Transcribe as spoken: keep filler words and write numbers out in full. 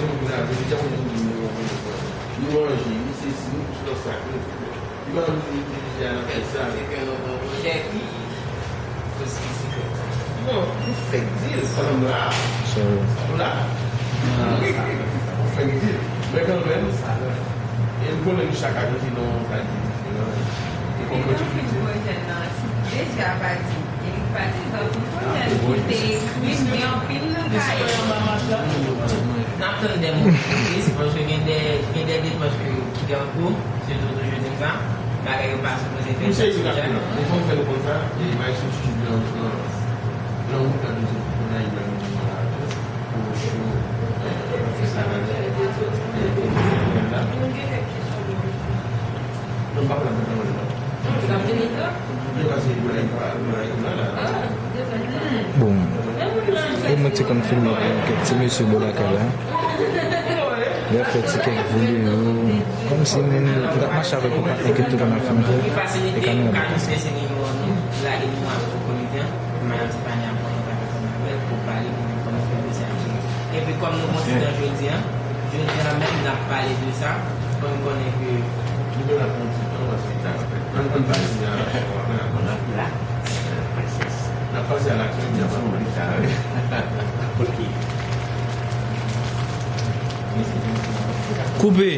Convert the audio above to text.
Moun lave, li janm konn moun yo, li manje, li sesi, li tout sa. Li pa vle dirije a nan kay sa. Non, nou fèk di l, sa nou la. Nou la. Nou fèk di l. Men kanmenm, e nou konnen nou chak ajoute nan yon kalite diferan. E kòm mwen toujou di. Deja pati. Erik pati, donk nou konnen li te ekri, li anpil nan kay. N ap tann de moun ki tris, paske gen de, gen de depans ke, ki gen an kou, sitou toujou di m sa, bagay yo pa sipoze fèt. Misye Erik ap jan. Devan fè nou konn sa, e bay sou YouTube nan, nan, nan wout la, nou di pou Nayib la, nou di sa la, pou show, e, fè sa la, e, e, e, la. Non, m pa pral nan kanal la. Bon, e mwen te konn filme pou kèk ti mesye bò lakay la. Lè fè ti kèk videyo, kòmsi menm m t ap mache avèk yon patnè ki te konn ap filme tou, e kamera pa pase. Epi kòm nou gon ti tan jodi a, jodi a menm n ap pale de sa, fò n konnen ke nou te la pran ti tan, paske sa, ann, ann pase a, n ap pase a laksyon, n ap pale de sa, wi. Ok. Koupe.